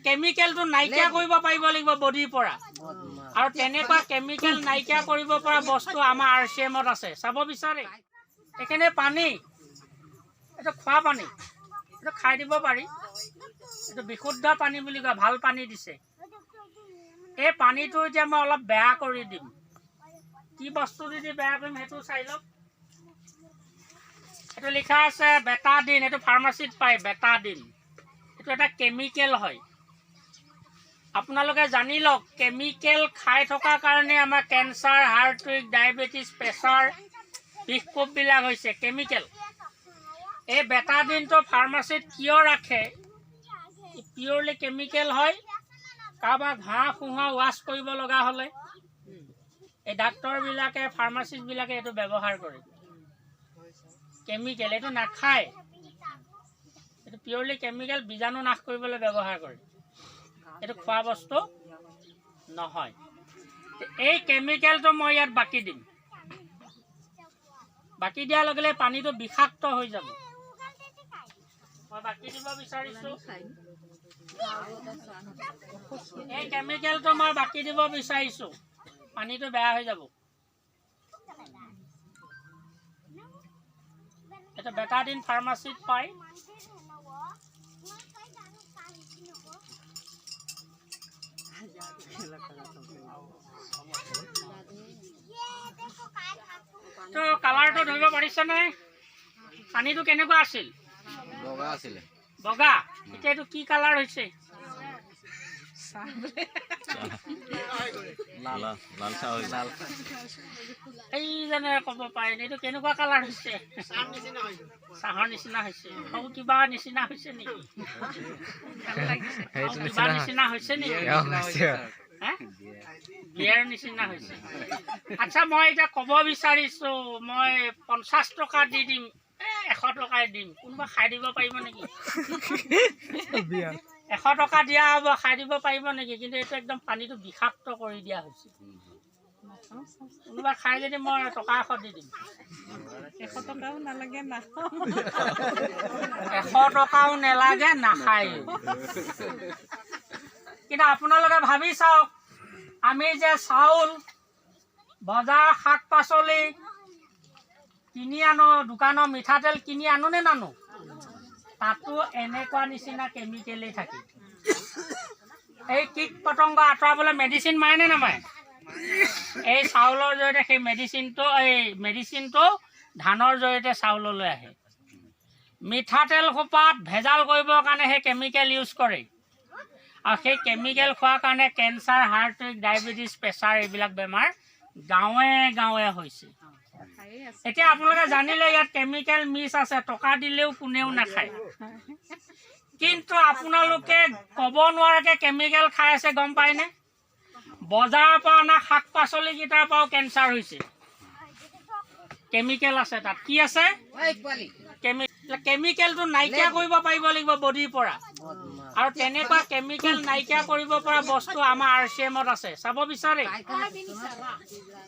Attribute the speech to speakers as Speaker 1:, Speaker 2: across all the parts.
Speaker 1: কেমিকেলটো নাইকিয়া কৰিব পাৰিব লাগিব বডিৰ পৰা। আৰু তেনেকুৱা কেমিকেল নাইকিয়া কৰিব পৰা বস্তু আমাৰ আৰচিএমত আছে। চাব বিচাৰে? এইখিনি পানী, এইটো খোৱা পানী, এইটো খাই দিব পাৰি। এইটো বিশুদ্ধ পানী বুলি কয়, ভাল পানী দিছে। এই পানীটো এতিয়া মই অলপ বেয়া কৰি দিম। কি বস্তু দি বেয়া কৰিম, সেইটো চাই লওক। এইটো লিখা আছে বেটাডিন। এইটো ফাৰ্মাচীত পায় বেটাডিন। এইটো এটা কেমিকেল হয়। আপোনালোকে জানি লওক, কেমিকেল খাই থকাৰ কাৰণে আমাৰ cancer, heart weak, diabetes, pressure, বিষকোপবিলাক হৈছে। কেমিকেল এই বেটাডিনটো ফাৰ্মাচীত কিয় ৰাখে? পিয়'ৰলি কেমিকেল হয়। কাৰোবাৰ ঘাঁহ ফুহা ৱাছ কৰিব লগা হ'লে এই ডাক্তৰবিলাকে, ফাৰ্মাচিষ্টবিলাকে এইটো ব্যৱহাৰ কৰে। কেমিকেল, এইটো নাখায়। এইটো পিয়'ৰলি কেমিকেল, বীজাণু নাশ কৰিবলৈ ব্যৱহাৰ কৰে। এইটো খোৱা বস্তু নহয়। এই কেমিকেলটো মই ইয়াত বাকি দিম। বাকি দিয়াৰ লগে লগে পানীটো বিষাক্ত হৈ যাব। মই বাকি দিব বিচাৰিছোঁ। এই কেমিকেলটো মই বাকি দিব বিচাৰিছোঁ। পানীটো বেয়া হৈ যাব। এইটো বেটাডিন ফাৰ্মাচীত পায়। তো কালাৰটো ধৰিব পাৰিছেনে? পানীটো কেনেকুৱা আছিল?
Speaker 2: বগা আছিলে।
Speaker 1: বগা। এতিয়া এইটো কি কালাৰ হৈছে?
Speaker 2: লাল লাল চাহ হৈছে।
Speaker 1: এই জানে ক'ব পাৰে, এইটো কেনেকুৱা কালাৰ হৈছে? চাহৰ নিচিনা হৈছে। আৰু কিবা নিচিনা হৈছে নেকি? আৰু কিবা নিচিনা হৈছে নেকি? হে? বিয়াৰ নিচিনা হৈছে। আচ্ছা, মই এতিয়া ক'ব বিচাৰিছো, মই 50 টকা দি দিম, 100 টকাই দিম, কোনোবা খাই দিব পাৰিব নেকি? 100 টকা দিয়া হ'ব, খাই দিব পাৰিব নেকি? কিন্তু এইটো একদম পানীটো বিষাক্ত কৰি দিয়া হৈছে। কোনোবা খাই যদি মই টকা 100 দি দিম।
Speaker 3: 100 টকাও নালাগে, নাখাওঁ।
Speaker 1: 100 টকাও নেলাগে, নাখায়। কিন্তু আপোনালোকে ভাবি চাওক, আমি যে চাউল, বজাৰ শাক পাচলি কিনি আনো, দোকানৰ মিঠাতেল কিনি আনো নে নানো? তাতো এনেকুৱা নিচিনা কেমিকেলেই থাকে। এই কীট পতংগ আঁতৰাবলৈ মেডিচিন মাৰে নে নামাৰে? এই চাউলৰ জৰিয়তে সেই মেডিচিনটো, এই মেডিচিনটো ধানৰ জৰিয়তে চাউললৈ আহে। মিঠাতেল সোপাত ভেজাল কৰিবৰ কাৰণে সেই কেমিকেল ইউজ কৰে। আৰু সেই কেমিকেল খোৱাৰ কাৰণে কেঞ্চাৰ, হাৰ্ট, ডায়েবেটিছ, প্ৰেছাৰ, এইবিলাক বেমাৰ গাঁৱে গাঁৱে হৈছে। এতিয়া আপোনালোকে জানিলে ইয়াত কেমিকেল মিছ আছে, টকা দিলেও কোনেও নাখায়। কিন্তু আপোনালোকে ক'ব নোৱাৰাকে কেমিকেল খাই আছে, গম পায়নে? বজাৰৰ পৰা অনা শাক পাচলিকেইটাৰ পৰাও কেঞ্চাৰ হৈছে। কেমিকেল আছে তাত। কি আছে? কেমিকেলটো নাইকিয়া কৰিব পাৰিব লাগিব বডিৰ পৰা। আৰু তেনেকুৱা কেমিকেল নাইকিয়া কৰিব পৰা বস্তু আমাৰ আৰচিএমত আছে। চাব বিচাৰে?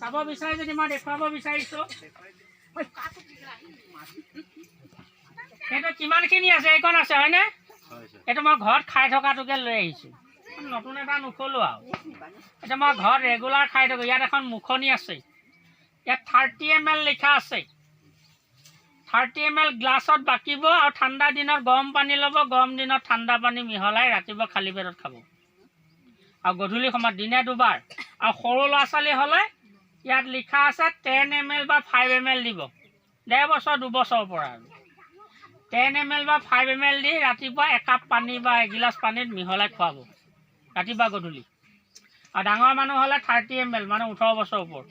Speaker 1: চাব বিচাৰে যদি মই দেখুৱাব বিচাৰিছো। সেইটো কিমানখিনি আছে? এইকণ আছে, হয়নে? এইটো মই ঘৰত খাই থকাটোকে লৈ আহিছোঁ, নতুন এটা নোখোলো। আৰু এতিয়া মই ঘৰত ৰেগুলাৰ খাই থাকোঁ। ইয়াত এখন মুখনি আছে, ইয়াত 30 ml লিখা আছে। 30 ml গ্লাছত বাকিব আৰু ঠাণ্ডা দিনত গৰম পানী ল'ব, গৰম দিনত ঠাণ্ডা পানী মিহলাই ৰাতিপুৱা খালী পেটত খাব আৰু গধূলি সময়ত, দিনে দুবাৰ। আৰু সৰু ল'ৰা ছোৱালী হ'লে ইয়াত লিখা আছে 10 ml বা 5 ml দিব, 1.5 বছৰ 2 বছৰৰ পৰা। আৰু 10 ml বা 5 ml দি ৰাতিপুৱা একাপ পানী বা এগিলাচ পানীত মিহলাই খুৱাব ৰাতিপুৱা গধূলি। আৰু ডাঙৰ মানুহ হ'লে 30 ml, মানে 18 বছৰৰ ওপৰত।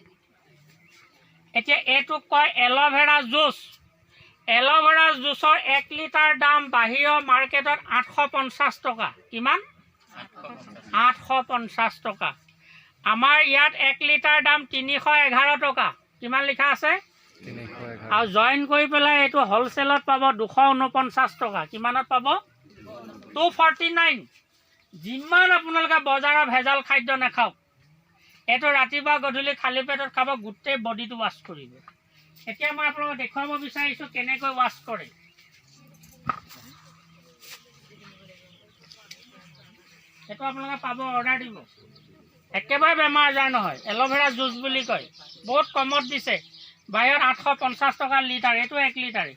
Speaker 1: এতিয়া এইটোক কয় এল'ভেৰা জুচ। এল'ভেৰা জুচৰ 1 লিটাৰ দাম বাহিৰৰ মাৰ্কেটত 850 টকা। কিমান? 850 টকা। আমাৰ ইয়াত 1 লিটাৰ দাম 311 টকা। কিমান লিখা আছে? আৰু জইন কৰি পেলাই এইটো হ'লচেলত পাব 249 টকা। কিমানত পাব? 249। যিমান আপোনালোকে বজাৰৰ ভেজাল খাদ্য নাখাওক, এইটো ৰাতিপুৱা গধূলি খালী পেটত খাব, গোটেই বডিটো ৱাছ কৰিব। এতিয়া মই আপোনালোকক দেখুৱাব বিচাৰিছোঁ কেনেকৈ ৱাছ কৰে। সেইটো আপোনালোকে পাব, অৰ্ডাৰ দিব। একেবাৰে বেমাৰ আজাৰ নহয়। এল'ভেৰা জুচ বুলি কয়, বহুত কমত দিছে। বাহিৰত 850 টকা লিটাৰ, এইটো 1 লিটাৰে।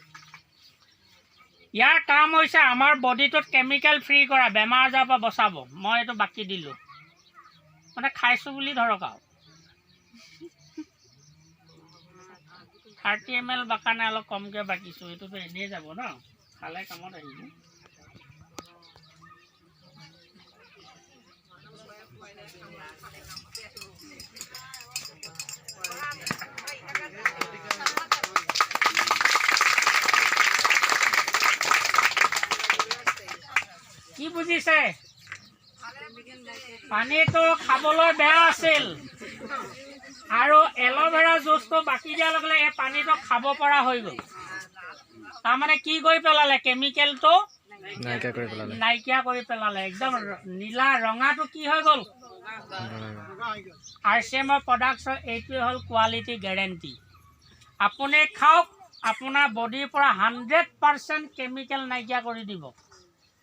Speaker 1: ইয়াৰ কাম হৈছে আমাৰ বডিটোত কেমিকেল ফ্ৰী কৰা, বেমাৰ আজাৰৰ পৰা বচাব। মই এইটো বাকী দিলোঁ, মানে খাইছোঁ বুলি ধৰক আৰু। 30 ml বাকা নাই, অলপ কমকৈ বাকিছোঁ। এইটোতো এনেই যাব ন, খালে কামত আহিব। কি বুজিছে? পানীটো খাবলৈ বেয়া আছিল আৰু এল'ভেৰা জুচটো বাকি দিয়াৰ লগে লগে এই পানীটো খাব পৰা হৈ গ'ল। তাৰমানে কি কৰি পেলালে? কেমিকেলটো
Speaker 4: নাইকিয়া কৰি পেলালে।
Speaker 1: নাইকিয়া কৰি পেলালে। একদম নীলা ৰঙাটো কি হৈ গ'ল? আৰচিএমৰ প্ৰডাক্টছৰ এইটোৱে হ'ল কোৱালিটি গেৰেণ্টি। আপুনি খাওক, আপোনাৰ বডিৰ পৰা 100% কেমিকেল নাইকিয়া কৰি দিব।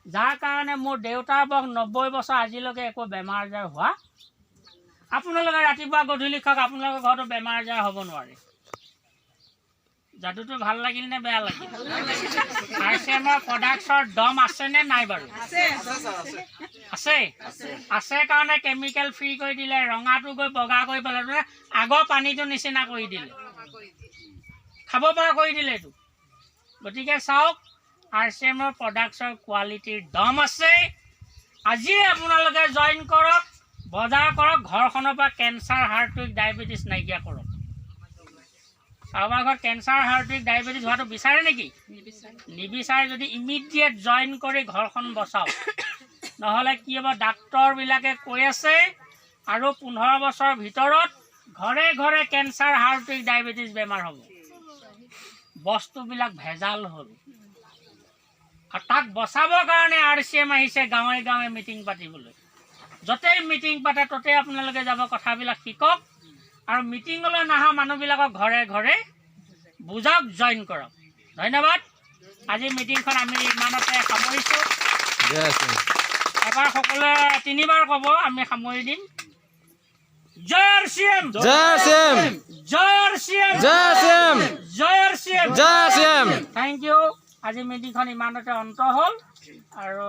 Speaker 1: যাৰ কাৰণে মোৰ দেউতাৰ বয়স 90 বছৰ, আজিলৈকে একো বেমাৰ আজাৰ হোৱা। আপোনালোকে ৰাতিপুৱা গধূলি খাওক, আপোনালোকৰ ঘৰতো বেমাৰ আজাৰ হ'ব নোৱাৰে। যাদুটো ভাল লাগিল নে বেয়া লাগিল? আৰচিএমৰ প্ৰডাক্টছৰ দম আছেনে নাই বাৰু? আছে। আছে কাৰণে কেমিকেল ফ্ৰী কৰি দিলে, ৰঙাটো গৈ বগা কৰি পেলালে, আগৰ পানীটো নিচিনা কৰি দিলে, খাব পৰা কৰি দিলে এইটো। গতিকে চাওক, আৰচিএমৰ প্ৰডাক্টছৰ কোৱালিটিৰ দম আছে। আজিয়ে আপোনালোকে জইন কৰক, বজাৰ কৰক, ঘৰখনৰ পৰা কেঞ্চাৰ, হাৰ্ট উইক, ডায়েবেটিছ নাইকিয়া কৰক। কাৰোবাৰ ঘৰত কেঞ্চাৰ, হাৰ্ট উইক, ডায়েবেটিছ হোৱাটো বিচাৰে নেকি? নিবিচাৰে যদি ইমিডিয়েট জইন কৰি ঘৰখন বচাওক। নহ'লে কি হ'ব? ডাক্তৰবিলাকে কৈ আছে আৰু 15 বছৰৰ ভিতৰত ঘৰে ঘৰে কেঞ্চাৰ, হাৰ্ট উইক, ডায়েবেটিছ বেমাৰ হ'ব। বস্তুবিলাক ভেজাল হ'ল আৰু তাক বচাবৰ কাৰণে আৰচিএম আহিছে গাঁৱে গাঁৱে মিটিং পাতিবলৈ। য'তেই মিটিং পাতে ত'তেই আপোনালোকে যাব, কথাবিলাক শিকক আৰু মিটিঙলৈ নহা মানুহবিলাকক ঘৰে ঘৰে বুজাওক, জইন কৰক। ধন্যবাদ। আজি মিটিংখন আমি ইমানতে সামৰিছোঁ।
Speaker 4: Jai R C M.
Speaker 1: এবাৰ সকলোৱে তিনিবাৰ ক'ব, আমি সামৰি দিম। Jai RCM!
Speaker 4: Jai R C M!
Speaker 1: Jai RCM!
Speaker 4: Jai R C M!
Speaker 1: Jai RCM!
Speaker 4: Jai R C M!
Speaker 1: Thank U. আজি মিটিংখন ইমানতে অন্ত হ'ল। আৰু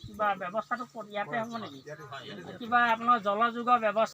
Speaker 1: কিবা ব্যৱস্থাটো ইয়াতে হ'ব নেকি? কিবা আপোনাৰ জলযোগৰ ব্যৱস্থা?